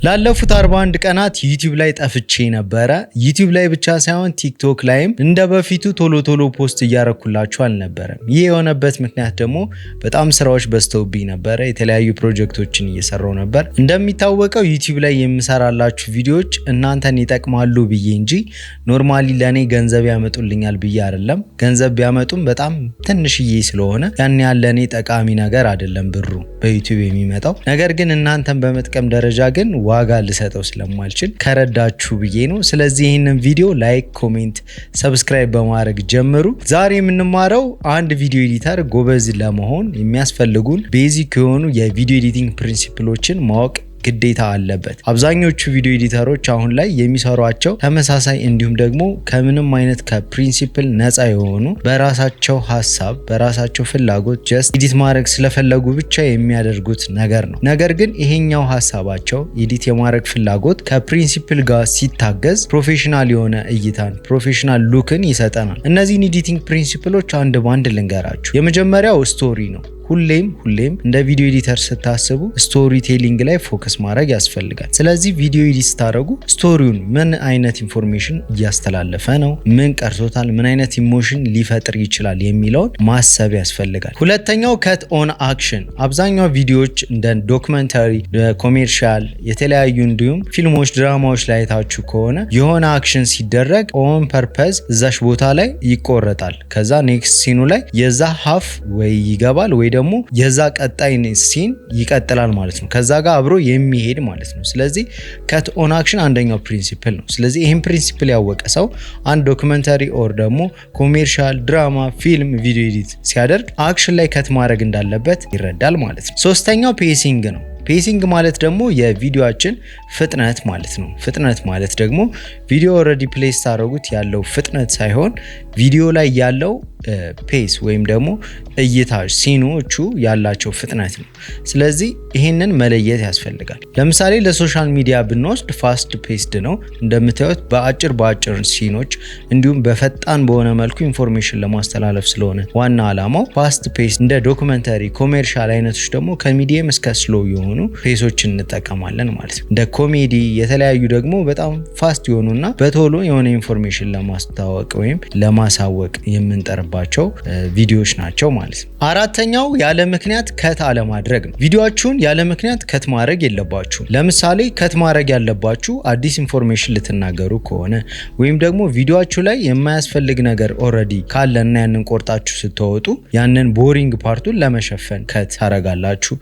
ላለፉት 41 ቀናት ዩቲዩብ ላይ ጠፍቼ ነበረ። ዩቲዩብ ላይ ብቻ ሳይሆን ቲክቶክ ላይም እንደ በፊቱ ቶሎ ቶሎ post እያረኩላችሁ አልነበረም። ይህ የሆነበት ምክንያት ደግሞ በጣም ስራዎች በዝተውብኝ ነበረ። የተለያዩ ፕሮጀክቶችን እየሰራው ነበር። እንደሚታወቀው ዩቲዩብ ላይ የምሰራላችሁ ቪዲዮዎች እናንተን ይጠቅማሉ ብዬ እንጂ normally ለእኔ ገንዘብ ያመጡልኛል ብዬ አይደለም። ገንዘብ ቢያመጡም በጣም ትንሽዬ ስለሆነ ያን ያህል ለእኔ ጠቃሚ ነገር አይደለም ብሩ በዩቲዩብ የሚመጣው። ነገር ግን እናንተን በመጥቀም ደረጃ ግን ዋጋ ልሰጠው ስለማልችል ከረዳችሁ ብዬ ነው። ስለዚህ ይህንን ቪዲዮ like፣ comment፣ subscribe በማድረግ ጀምሩ። ዛሬ የምንማረው አንድ video editor ጎበዝ ለመሆን የሚያስፈልጉን basic የሆኑ የ video editing principle ኦችን ማወቅ ግዴታ አለበት። አብዛኞቹ video editor ኦች አሁን ላይ የሚሰሯቸው ተመሳሳይ እንዲሁም ደግሞ ከምንም አይነት ከ principle ነፃ የሆኑ፣ በራሳቸው ሀሳብ፣ በራሳቸው ፍላጎት just edit ማድረግ ስለፈለጉ ብቻ የሚያደርጉት ነገር ነው። ነገር ግን ይሄኛው ሀሳባቸው፣ edit የማድረግ ፍላጎት ከ principle ጋር ሲታገዝ professional የሆነ እይታን፣ professional look ን ይሰጠናል። እነዚህን editing principle ኦች አንድ ባንድ ልንገራችሁ። የመጀመሪያው story ነው። ሁሌም ሁሌም እንደ video editor ስታስቡ storytelling ላይ focus ማድረግ ያስፈልጋል። ስለዚህ ቪዲዮ edit ስታደርጉ story ውን ምን አይነት information እያስተላለፈ ነው፣ ምን ቀርቶታል፣ ምን አይነት emotion ሊፈጥር ይችላል የሚለውን ማሰብ ያስፈልጋል። ሁለተኛው cut on action። አብዛኛው ቪዲዮዎች እንደ documentary፣ commercial፣ የተለያዩ እንዲሁም ፊልሞች፣ ድራማዎች ላይ አይታችሁ ከሆነ የሆነ action ሲደረግ on purpose እዛሽ ቦታ ላይ ይቆረጣል። ከዛ next scene ኑ ላይ የዛ half ወይ ይገባል ወይ ደግሞ የዛ ቀጣይ scene ይቀጥላል ማለት ነው። ከዛ ጋር አብሮ የሚሄድ ማለት ነው። ስለዚህ cut on action አንደኛው principle ነው። ስለዚህ ይህን principle ያወቀ ሰው አንድ documentary or ደግሞ commercial፣ ድራማ፣ ፊልም ቪዲዮ edit ሲያደርግ action ላይ cut ማድረግ እንዳለበት ይረዳል ማለት ነው። ሶስተኛው pacing ነው። Pacing ማለት ደግሞ የቪዲዮአችን ፍጥነት ማለት ነው። ፍጥነት ማለት ደግሞ ቪዲዮ already play ስታደርጉት ያለው ፍጥነት ሳይሆን ቪዲዮ ላይ ያለው pace ወይም ደግሞ እይታ፣ scene ኦቹ ያላቸው ፍጥነት ነው። ስለዚህ ይህንን መለየት ያስፈልጋል። ለምሳሌ ለ social media ብንወስድ fast paced ነው። እንደምታዩት በአጭር በአጭር scene ኦች እንዲሁም በፈጣን በሆነ መልኩ information ለማስተላለፍ ስለሆነ ዋና ዓላማው fast pace። እንደ documentary፣ commercial አይነቶች ደግሞ ከ medium እስከ slow የሆኑ pace ኦችን እንጠቀማለን ማለት ነው። እንደ ኮሜዲ የተለያዩ ደግሞ በጣም fast የሆኑና በቶሎ የሆነ information ለማስታወቅ ወይም ለማሳወቅ የምንጠርባቸው ቪዲዮዎች ናቸው ማለት ነው። አራተኛው ያለ ምክንያት cut አለማድረግ ነው። ቪዲዮአችሁን ያለ ምክንያት cut ማድረግ የለባችሁም። ለምሳሌ cut ማድረግ ያለባችሁ አዲስ information ልትናገሩ ከሆነ ወይም ደግሞ ቪዲዮአችሁ ላይ የማያስፈልግ ነገር already ካለና ያንን ቆርጣችሁ ስታወጡ ያንን boring part ኡን ለመሸፈን cut ታረጋላችሁ።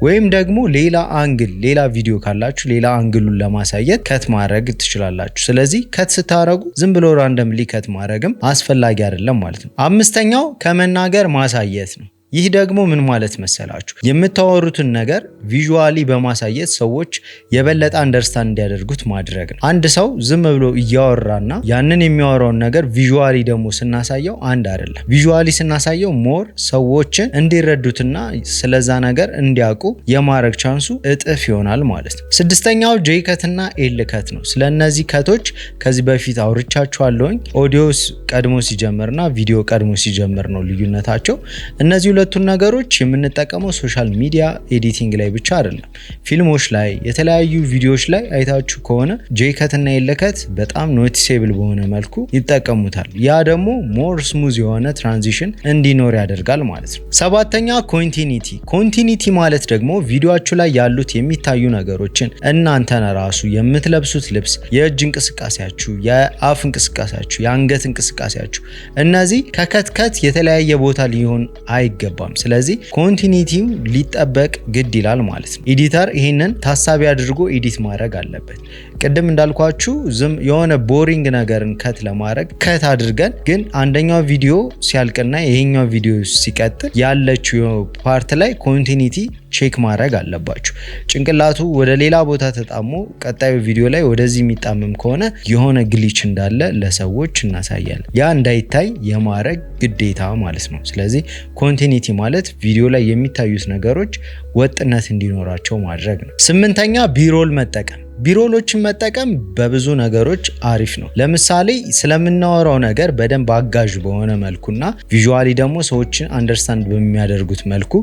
ወይም ደግሞ ሌላ angle፣ ሌላ ቪዲዮ ካላችሁ ሌላ angle ኡን ለማሳየት cut ማድረግ ትችላላችሁ። ስለዚህ cut ስታረጉ ዝም ብሎ randomly cut ማድረግም አስፈላጊ አይደለም ማለት ነው። አምስተኛው ከመናገር ማሳየት ነው። ይህ ደግሞ ምን ማለት መሰላችሁ? የምታወሩትን ነገር visually በማሳየት ሰዎች የበለጠ understand እንዲያደርጉት ማድረግ ነው። አንድ ሰው ዝም ብሎ እያወራና ያንን የሚያወራውን ነገር visually ደግሞ ስናሳየው አንድ አይደለም። Visually ስናሳየው more ሰዎችን እንዲረዱትና ስለዛ ነገር እንዲያውቁ የማድረግ chance ኡ እጥፍ ይሆናል ማለት ነው። ስድስተኛው J cut እና L cut ነው። ስለ እነዚህ cut ኦች ከዚህ በፊት አውርቻችኋለሁኝ። ኦዲዮ ቀድሞ ሲጀምርና ቪዲዮ ቀድሞ ሲጀምር ነው ልዩነታቸው። እነዚህ ሁለቱን ነገሮች የምንጠቀመው social media editing ላይ ብቻ አይደለም። ፊልሞች ላይ፣ የተለያዩ ቪዲዮዎች ላይ አይታችሁ ከሆነ J cut እና L cut በጣም noticeable በሆነ መልኩ ይጠቀሙታል። ያ ደግሞ more smooth የሆነ transition እንዲኖር ያደርጋል ማለት ነው። ሰባተኛ continuity። Continuity ማለት ደግሞ ቪዲዮአችሁ ላይ ያሉት የሚታዩ ነገሮችን፣ እናንተን ራሱ የምትለብሱት ልብስ፣ የእጅ እንቅስቃሴያችሁ፣ የአፍ እንቅስቃሴያችሁ፣ የአንገት እንቅስቃሴያችሁ፣ እነዚህ ከ cut cut የተለያየ ቦታ ሊሆን አይገባም። ስለዚህ continuity ው ሊጠበቅ ግድ ይላል ማለት ነው። Editor ይህንን ታሳቢ አድርጎ edit ማድረግ አለበት። ቅድም እንዳልኳችሁ ዝም የሆነ boring ነገርን cut ለማድረግ cut አድርገን ግን አንደኛው ቪዲዮ ሲያልቅና ይሄኛው ቪዲዮ ሲቀጥል ያለችው part ላይ continuity check ማድረግ አለባችሁ። ጭንቅላቱ ወደ ሌላ ቦታ ተጣሞ ቀጣዩ ቪዲዮ ላይ ወደዚህ የሚጣመም ከሆነ የሆነ glitch እንዳለ ለሰዎች እናሳያለን። ያ እንዳይታይ የማድረግ ግዴታ ማለት ነው። ስለዚህ continuity ማለት ቪዲዮ ላይ የሚታዩት ነገሮች ወጥነት እንዲኖራቸው ማድረግ ነው። ስምንተኛ B-roll መጠቀም። B-roll ኦችን መጠቀም በብዙ ነገሮች አሪፍ ነው። ለምሳሌ ስለምናወራው ነገር በደንብ አጋዥ በሆነ መልኩና visually ደግሞ ሰዎችን understand በሚያደርጉት መልኩ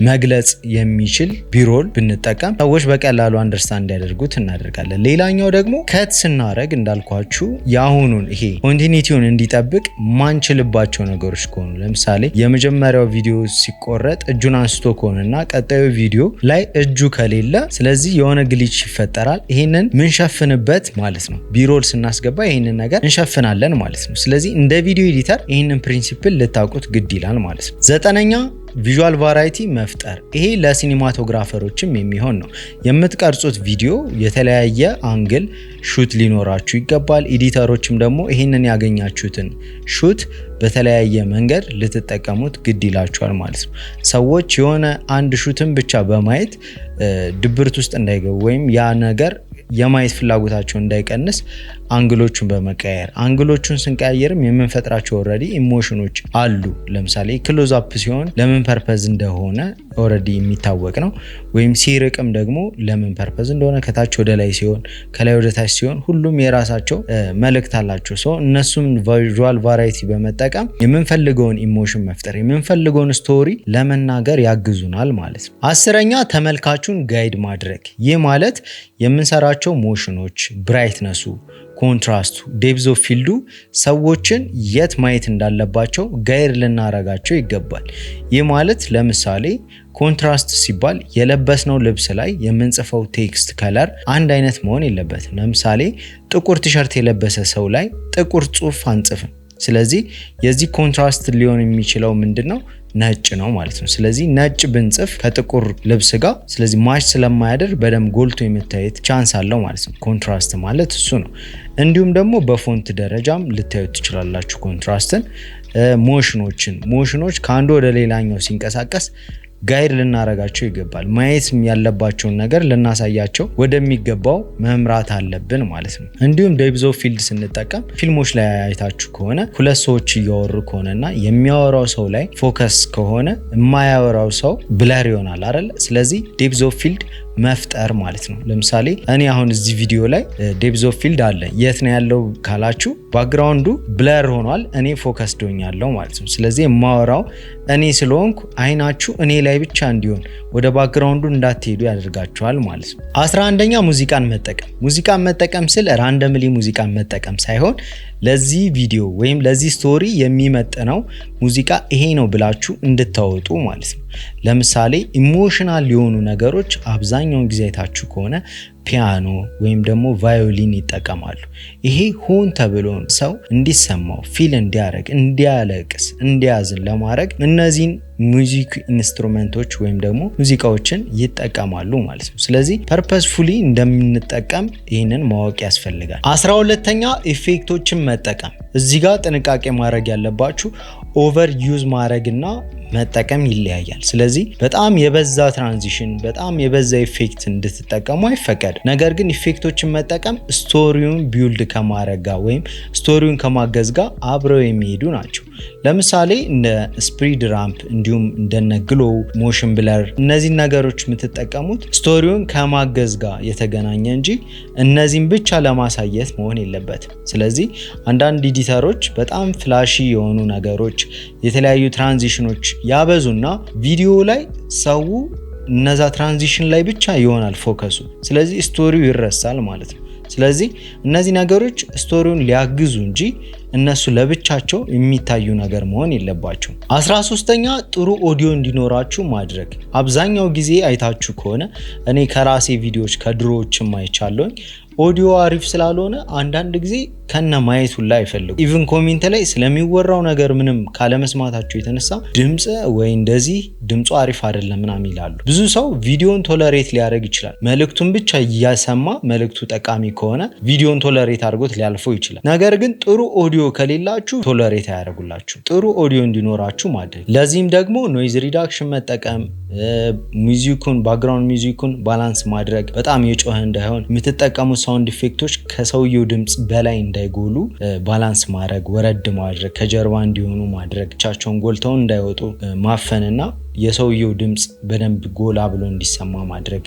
መግለጽ የሚችል B-roll ብንጠቀም ሰዎች በቀላሉ understand እንዲያደርጉት እናደርጋለን። ሌላኛው ደግሞ cut ስናደርግ እንዳልኳችሁ የአሁኑን ይሄ continuity ውን እንዲጠብቅ ማንችልባቸው ነገሮች ከሆኑ፣ ለምሳሌ የመጀመሪያው ቪዲዮ ሲቆረጥ እጁን አንስቶ ከሆነና ቀጣዩ ቪዲዮ ላይ እጁ ከሌለ፣ ስለዚህ የሆነ glitch ይፈጠራል። ይህንን ምንሸፍንበት ማለት ነው። B-roll ስናስገባ ይህንን ነገር እንሸፍናለን ማለት ነው። ስለዚህ እንደ video editor ይህንን principle ልታውቁት ግድ ይላል ማለት ነው። ዘጠነኛ፣ visual variety መፍጠር። ይሄ ለ cinematographer ኦችም የሚሆን ነው። የምትቀርጹት ቪዲዮ የተለያየ angle shoot ሊኖራችሁ ይገባል። Editor ኦችም ደግሞ ይህንን ያገኛችሁትን shoot በተለያየ መንገድ ልትጠቀሙት ግድ ይላችኋል ማለት ነው። ሰዎች የሆነ አንድ shoot ን ብቻ በማየት ድብርት ውስጥ እንዳይገቡ ወይም ያ ነገር የማየት ፍላጎታቸው እንዳይቀንስ angle ኦቹን በመቀያየር፣ angle ኦቹን ስንቀያየርም የምንፈጥራቸው already emotion ኦች አሉ። ለምሳሌ close up ሲሆን ለምን purpose እንደሆነ already የሚታወቅ ነው። ወይም ሲርቅም ደግሞ ለምን purpose እንደሆነ፣ ከታች ወደ ላይ ሲሆን፣ ከላይ ወደ ታች ሲሆን ሁሉም የራሳቸው መልእክት አላቸው። So እነሱም visual variety በመጠቀም የምንፈልገውን emotion መፍጠር፣ የምንፈልገውን story ለመናገር ያግዙናል ማለት ነው። 10ኛ፣ ተመልካቹን guide ማድረግ። ይህ ማለት የምንሰራቸው motion ኦች፣ brightness ኡ፣ contrast ኡ፣ depth of field ኡ ሰዎችን የት ማየት እንዳለባቸው guide ልናረጋቸው ይገባል። ይህ ማለት ለምሳሌ contrast ሲባል የለበስነው ልብስ ላይ የምንጽፈው text color አንድ አይነት መሆን የለበትም። ለምሳሌ ጥቁር ቲሸርት የለበሰ ሰው ላይ ጥቁር ጽሁፍ አንጽፍም። ስለዚህ የዚህ contrast ሊሆን የሚችለው ምንድን ነው? ነጭ ነው ማለት ነው። ስለዚህ ነጭ ብንጽፍ ከጥቁር ልብስ ጋር፣ ስለዚህ match ስለማያደርግ በደንብ ጎልቶ የመታየት chance አለው ማለት ነው። Contrast ማለት እሱ ነው። እንዲሁም ደግሞ በ font ደረጃም ልታዩት ትችላላችሁ contrast ን። Motion ኦች ከአንዱ ወደ ሌላኛው ሲንቀሳቀስ guide ልናረጋቸው ይገባል። ማየት ያለባቸውን ነገር ልናሳያቸው ወደሚገባው መምራት አለብን ማለት ነው። እንዲሁም depth of field ስንጠቀም ፊልሞች ላይ አይታችሁ ከሆነ፣ ሁለት ሰዎች እያወሩ ከሆነና የሚያወራው ሰው ላይ focus ከሆነ የማያወራው ሰው blur ይሆናል አይደል? ስለዚህ depth of field መፍጠር ማለት ነው። ለምሳሌ እኔ አሁን እዚህ ቪዲዮ ላይ depth of field አለ። የት ነው ያለው ካላችሁ background ኡ blur ሆኗል፣ እኔ focus ሆኛለሁ ማለት ነው። ስለዚህ የማወራው እኔ ስለሆንኩ አይናችሁ እኔ ላይ ብቻ እንዲሆን ወደ background ኡ እንዳትሄዱ ያደርጋችኋል ማለት ነው። 11ኛ፣ ሙዚቃን መጠቀም። ሙዚቃን መጠቀም ስል randomly ሙዚቃን መጠቀም ሳይሆን ለዚህ ቪዲዮ ወይም ለዚህ story የሚመጥነው ሙዚቃ ይሄ ነው ብላችሁ እንድታወጡ ማለት ነው። ለምሳሌ emotional የሆኑ ነገሮች አብዛኛውን ጊዜ አይታችሁ ከሆነ ፒያኖ ወይም ደግሞ ቫዮሊን ይጠቀማሉ። ይሄ ሆን ተብሎ ሰው እንዲሰማው፣ feel እንዲያደርግ፣ እንዲያለቅስ፣ እንዲያዝን ለማድረግ እነዚህን music instrument ኦች ወይም ደግሞ ሙዚቃዎችን ይጠቀማሉ ማለት ነው። ስለዚህ purposefully እንደምንጠቀም ይህንን ማወቅ ያስፈልጋል። 12ኛ፣ effect ኦችን መጠቀም። እዚህ ጋር ጥንቃቄ ማድረግ ያለባችሁ over use ማድረግና መጠቀም ይለያያል። ስለዚህ በጣም የበዛ transition፣ በጣም የበዛ effect እንድትጠቀሙ አይፈቀድም። ነገር ግን effect ኦችን መጠቀም story ውን build ከማድረግ ጋር ወይም story ውን ከማገዝ ጋር አብረው የሚሄዱ ናቸው። ለምሳሌ እንደ speed ramp እንዲሁም እንደነ glow፣ motion blur፣ እነዚህን ነገሮች የምትጠቀሙት story ውን ከማገዝ ጋር የተገናኘ እንጂ እነዚህን ብቻ ለማሳየት መሆን የለበትም። ስለዚህ አንዳንድ editor ኦች በጣም flashy የሆኑ ነገሮች፣ የተለያዩ transition ኦች ያበዙና ቪዲዮ ላይ ሰው እነዛ transition ላይ ብቻ ይሆናል focus ኡ። ስለዚህ story ው ይረሳል ማለት ነው። ስለዚህ እነዚህ ነገሮች story ውን ሊያግዙ እንጂ እነሱ ለብቻቸው የሚታዩ ነገር መሆን የለባቸውም። 13ኛ፣ ጥሩ ኦዲዮ እንዲኖራችሁ ማድረግ። አብዛኛው ጊዜ አይታችሁ ከሆነ፣ እኔ ከራሴ ቪዲዮዎች ከድሮዎችም አይቻለሁኝ፣ ኦዲዮ አሪፍ ስላልሆነ አንዳንድ ጊዜ ከነ ማየት ሁላ አይፈልጉ። Even comment ላይ ስለሚወራው ነገር ምንም ካለመስማታቸው የተነሳ ድምፅ ወይ እንደዚህ ድምፁ አሪፍ አይደለም ምናምን ይላሉ። ብዙ ሰው ቪዲዮን tolerate ሊያደርግ ይችላል። መልእክቱን ብቻ እያሰማ መልእክቱ ጠቃሚ ከሆነ ቪዲዮን tolerate አድርጎት ሊያልፈው ይችላል። ነገር ግን ጥሩ ኦዲዮ ከሌላችሁ tolerate አያደርጉላችሁ። ጥሩ ኦዲዮ እንዲኖራችሁ ማድረግ። ለዚህም ደግሞ noise reduction መጠቀም፣ music ኡን background music ኡን balance ማድረግ፣ በጣም የጮኸ እንዳይሆን፣ የምትጠቀሙት sound effect ኦች ከሰውየው ድምፅ በላይ እንዳይጎሉ balance ማድረግ፣ ወረድ ማድረግ፣ ከጀርባ እንዲሆኑ ማድረግ፣ ብቻቸውን ጎልተው እንዳይወጡ ማፈንና የሰውየው ድምፅ በደንብ ጎላ ብሎ እንዲሰማ ማድረግ፣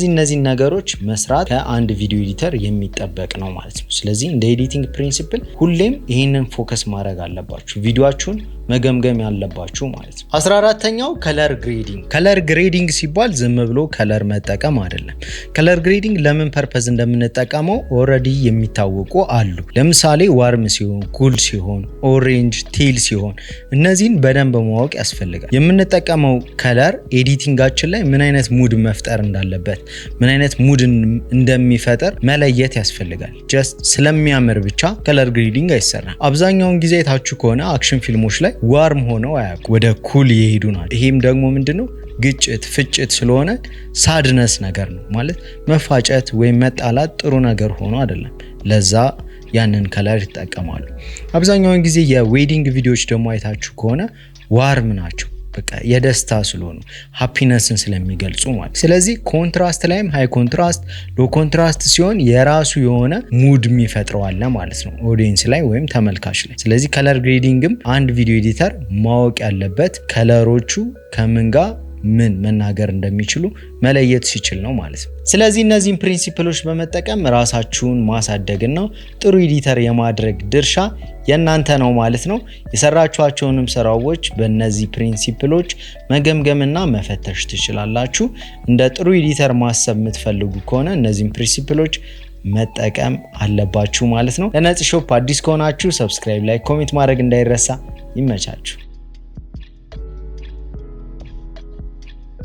እነዚህ ነገሮች መስራት ከአንድ video editor የሚጠበቅ ነው ማለት ነው። ስለዚህ እንደ editing principle ሁሌም ይህንን focus ማድረግ አለባችሁ፣ ቪዲዮአችሁን መገምገም ያለባችሁ ማለት ነው። 14ተኛው color grading። Color grading ሲባል ዝም ብሎ color መጠቀም አይደለም። Color grading ለምን purpose እንደምንጠቀመው already የሚታወቁ አሉ። ለምሳሌ warm ሲሆን፣ cool ሲሆን፣ orange፣ teal ሲሆን እነዚህን በደንብ ማወቅ ያስፈልጋል። የምንጠቀመው color editing ኣችን ላይ ምን አይነት mood መፍጠር እንዳለበት፣ ምን አይነት mood እንደሚፈጥር መለየት ያስፈልጋል። Just ስለሚያምር ብቻ color grading አይሰራም። አብዛኛውን ጊዜ አይታችሁ ከሆነ action ፊልሞች ላይ warm ሆነው አያውቁም፣ ወደ cool የሄዱ ናቸው። ይሄም ደግሞ ምንድነው ግጭት፣ ፍጭት ስለሆነ sadness ነገር ነው ማለት፣ መፋጨት ወይም መጣላት ጥሩ ነገር ሆኖ አይደለም። ለዛ ያንን color ይጠቀማሉ። አብዛኛውን ጊዜ የ wedding ቪዲዮዎች ደግሞ አይታችሁ ከሆነ warm ናቸው። በቃ የደስታ ስለሆኑ፣ happiness ን ስለሚገልጹ ማለት። ስለዚህ contrast ላይም high contrast፣ low contrast ሲሆን የራሱ የሆነ mood የሚፈጥረው አለ ማለት ነው audience ላይ ወይም ተመልካች ላይ። ስለዚህ color grading ም አንድ video editor ማወቅ ያለበት color ኦቹ ከምን ጋር ምን መናገር እንደሚችሉ መለየት ሲችል ነው ማለት ነው። ስለዚህ እነዚህን principle ኦች በመጠቀም ራሳችሁን ማሳደግና ጥሩ editor የማድረግ ድርሻ የእናንተ ነው ማለት ነው። የሰራችኋቸውንም ስራዎች በእነዚህ principle ኦች መገምገምና መፈተሽ ትችላላችሁ። እንደ ጥሩ editor ማሰብ የምትፈልጉ ከሆነ እነዚህን principle ኦች መጠቀም አለባችሁ ማለት ነው። ለነጽ ሾፕ አዲስ ከሆናችሁ subscribe፣ like፣ comment ማድረግ እንዳይረሳ። ይመቻችሁ።